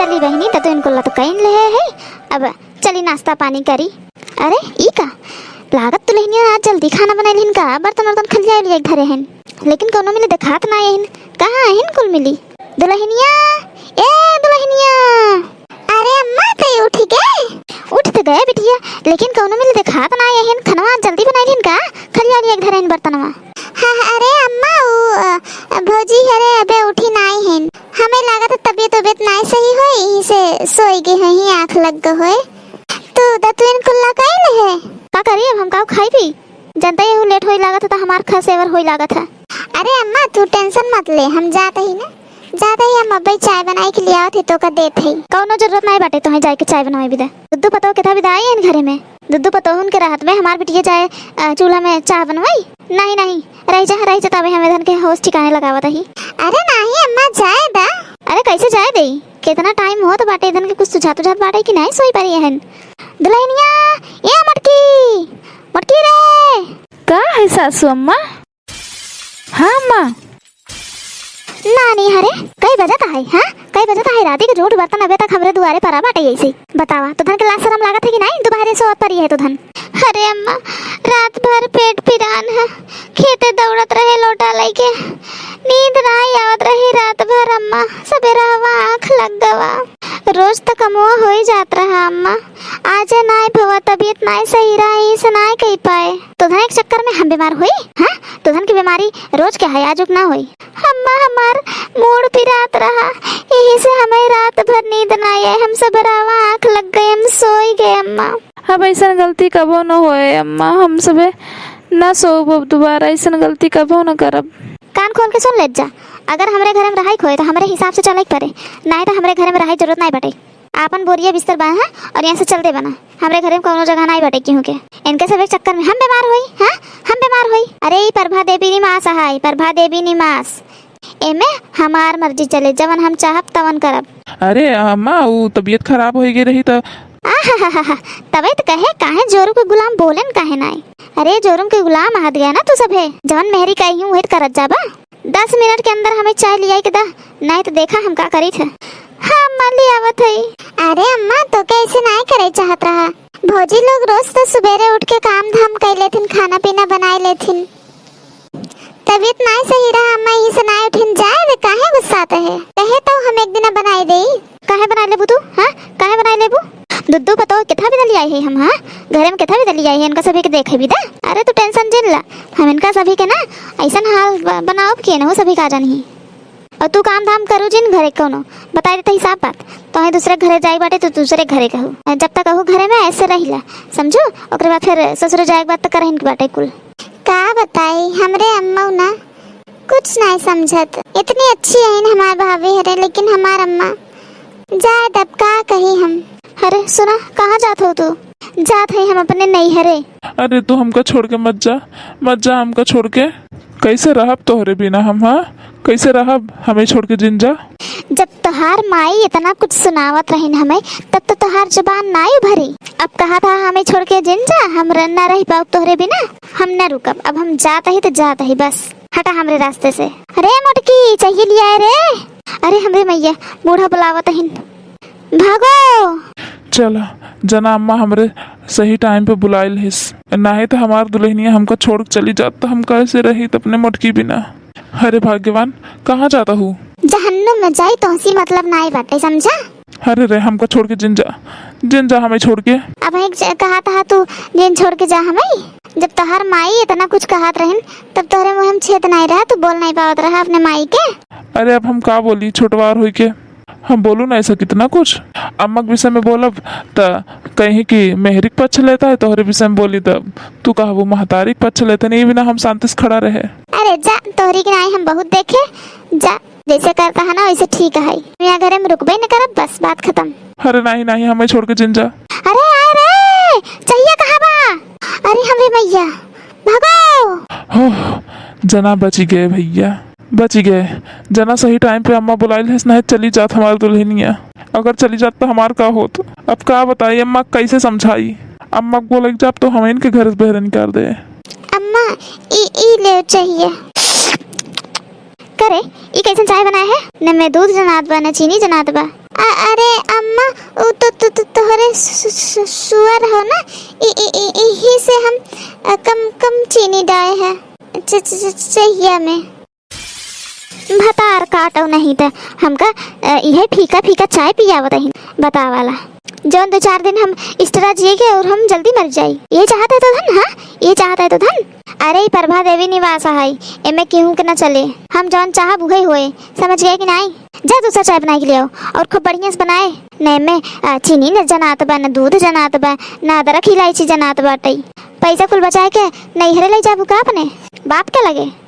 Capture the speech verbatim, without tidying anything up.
चली बहिनी, त तू इनको ला तो कइन लेहे है, अब चली नाश्ता पानी करी। अरे ई का, लागत दुलहिनिया आज जल्दी खाना बनाइलिन का, बर्तन वर्तन खलिया लिया धरे हन, लेकिन कौनो मिली देखात ना आइन। कहाँ आइन कुल मिली? दुलहिनिया, ए दुलहिनिया। अरे अम्मा, तई उठी गए? उठ तो गए बिटिया, लेकिन कौनो मिली देखात ना आइन। खनवा जल्दी बनाइलिन का, खलिया लिया धरे हन बर्तनवा। हाँ, अरे अम्मा, उ, अ, भौजी, अरे अबे उठी नाई हन। हमें लागत है तबियत उबियत नाई सही होई, यहीं से सोई गई होई, आँख लग गई होई। तू दतुइन कुल्ला कइले है? का करी, अब हम का खाई पी? जनता यहू लेट होई लागत है, तो हमार खसेवर होई लागत है। अरे अम्मा, तू tension मत ले, हम जात ही ना, जात ही हम अब्बे चाय बनाई के ले आवत ही, तो का देत ही। कौनो जरूरत नाई बाटे तोहे जाए के चाय बनावे बिदा। दुद्दू पतोह केथा बिदा आई हन घरे में। दुद्दू पतोहुन के रहत में हमार बिटिया जाए, अ, चूल्हा में चाह बनवाई? नहीं, नहीं, रहि जा, रहि जा, तबे हम इधन के होश ठिकाने लगावत ही। अरे नहीं अम्मा, जाए दा। अरे कैसे जाए देई? कितना टाइम होत बाटे, इधन के कुछ सुझात उझात बाटे कि नहीं सोई पारी हन? दुलहिनिया, ए मोटकी, मोटकी रे। का है सासू अम्मा? हाँ अम्मा। नानी, अरे कई बजत है, हाँ? कई बजत है? राती के जूठ बर्तन अबे तक हमरे दुआरे परा बाटे ऐसे। बतावा, तोधन के लाज शरम लागत है कि नहीं? दुपहरे सोवत परी है तोधन। अरे अम्मा, रात भर पेट पिरान है, खेते दौड़त रहे लोटा लइके, नींद नाई आवत रही रात भर अम्मा, सबेरहवा आँख लग गवा। रोज त कमवा होई जात रहा अम्मा, आज नाई भवा, तबियत नाई सही रहा, इसे नाई कही पाए। तोधन एक चक्कर में हम बीमार होई, हाँ? तोधन की बीमारी रोज के है, आजुक ना होई। अम्मा, हमार मूड़ पिरात रहा, यही से हमें रात भर नींद ना आए। हम सबेरहवा आँख लग गए, हम सोई गए अम्मा। अब ऐसन गलती कबो न होए अम्मा, हम सबे न सोब अब दोबारा, ऐसन गलती कबो न करब। कान खोल के सुन लेत जा, अगर हमरे घरे में रहाई खोए तो हमरे हिसाब से चले के पड़े, नाहीं तो हमरे घरे में रहाई जरूरत नाहीं बाटे। आपन बोरिया बिस्तर बांधा और यहाँ से चलते बना। हमरे घरे में कौनो जगह नाई बाटे केहू के। इनके सब एक चक्कर में हम बीमार होई, हाँ, हम बीमार होई। अरे ई प्रभा देवी निमास है, प्रभा देवी निमास। एमे हमार मर्जी चले, जवन हम चाहब तवन करब। अरे अम्मा, ऊ तबीयत खराब होई गई रही त। आहाहाहा, तबे त कहे काहे जोरू के गुलाम बोलेन काहे नाई। अरे जोरू के गुलाम आहत गया ना तू सभे, जवन मेहरी कही हूँ उहे त करत जाबा। दस मिनट के अंदर हमें चाय लियाई के दा, नाई त देखा हम का करी थे। हाँ अम्मा, ले आवत हई। अरे अम्मा, तो कैसे नाई करे चाहत रहा? भौजी लोग रोज तो सुबेरे उठ के काम धाम कर लेथिन, खाना पीना बनाए लेथिन। तबीयत नाई सही रहा अम्मा, यही से नाई उठिन जाए, वे काहे गुस्साते है? कहे तो हम एक दिन बनाए देई। काहे बनाए लेबू तू, हाँ? काहे बनाए लेबू? दुद्दू पतोह केथा बिदा लियाई है हम, हाँ? घरे में केथा बिदा लियाई है, इनका सभी के देखे बिदा। अरे तू tension जिन ला, हम इनका सभी के ना ऐसन हाल ब-, बनाओ कि एनहु सभी का जानी। और तू काम धाम करू जिन घरे कौनो, बताई देते ही साफ बात। तोहे दूसरे घरे जाए बाटे तो दूसरे घरे कहू, जब तक कहू घरे में ऐसे रहिला, समझू? ओकरे बाद फिर ससुर जाए के बाद तो करहिन के बाटे कुल। का बताई, हमरे अम्मा ना कुछ नाई समझत। इतनी अच्छी है हमार भाभी हरे, लेकिन हमार अम्मा जाए दब का कही हम। अरे सुना, कहाँ जात हो तू? जात है हम अपने नैहरे। अरे तू हमका छोड़ के मत जा, मत जा हमका छोड़ के। कैसे रहब तोहरे बिना हम, हाँ? कैसे रहब, हमें छोड़ के जिन जा? जब तोहार माई इतना कुछ सुनावत रहिन हमें, तब तो तोहार जुबान नाई भरी। अब कहा था हमें छोड़ के जिन जा, हम र-, ना रह पाओ तोहरे बिना, हम ना रुकब, अब हम जात ही तो जात ही बस। हटा हमरे रास्ते से। अरे मोटकी, चाहिए लिया है रे। अरे हमरे मैया, बूढ़ा बुलावत हिन, भागो। चला, जना अम्मा हमरे सही time पे बुलाइल हिस, नाहीं त हमार दुल्हनिया हमका छोड़ के चली जात त हम कैसे रही अपने मोटकी बिना। अरे भाग्यवान, कहाँ जाता हूँ? जहन्नुम में जाई, तोहसी मतलब नाई बाटे, समझा? अरे रे, हमका छोड़ के जिन जा, जिन जा हमें छोड़ के। अब एक ज-, कहा था तू जिन छोड़ के जा हमें? जब तोहार माई इतना कुछ कहत रहिन, तब तोहरे मुँह में छेद नाई रहा, तू बोल नाई पावत रहा अपने माई के। अरे अब हम का बोली, छोटवार होई के हम बोलू ना ऐसा कितना कुछ। अम्मा के विषय में बोलब त कहीं कि मेहरी के पक्ष लेता है, तोहरे विषय में बोली तब तू कहबू महतारी के पक्ष लेते नहीं, बिना हम शांति से खड़ा रहे। अरे जा, तोहरी के नाई हम बहुत देखे, जा। जैसे करता है ना, वैसे ठीक है। यहाँ घरे में रुकबे न करब, बस बात खत्म। अरे नहीं, नहीं, हमें छोड़ के जिन जा। अरे आए रे, चाहिए कहाँ बा? अरे हमरे मैया, भागो। हो, जना बची गए भैया, बची गए। जना सही time पे अम्मा बुलाइल है, नहीं चली जात हमार दुल्हनिया। अगर चली जात तो हमार का होत? अब का बताई अम्मा, कैसे समझाई? अम्मा के बोले जाब तो हम इनके घर से बहरे निकाल दे। अम्मा, ई, ई ले चाहिए। करे, ई कैसन चाय बनाए है? न में दूध जनात बा, न चीनी जनात बा। अ-, अरे अम्मा, उ तो, तो, तो तोहरे सु-, सु-, सु-, सुअर हो ना, इ-, इ-, इ-, इही से हम, अ, कम, कम चीनी डाए है च-, च-, च-, चहिया में। भतार काटो नहीं त हमका, अ, इहे फीका फीका चाय पियावत ही बतावाला। जौन दो चार दिन हम इस तरह जिए के और हम जल्दी मर जाई। ये चाहत है तो धन, हाँ, ये चाहत है तो धन। अरे, ई प्रभा देवी निवास है, एमे केहू के ना चले। हम जौन चाहब उहे होए, समझ गए कि नाई? जा दूसरा चाय बनाए के ले आओ और खूब बढ़िया से बनाए। न एमे, अ, चीनी न जनात बा, न दूध जनात बा, न अदरक इलायची जनात बाटे। पैसा कुल बचाए के नैहरे ले जाबू का अपने बाप के लगे?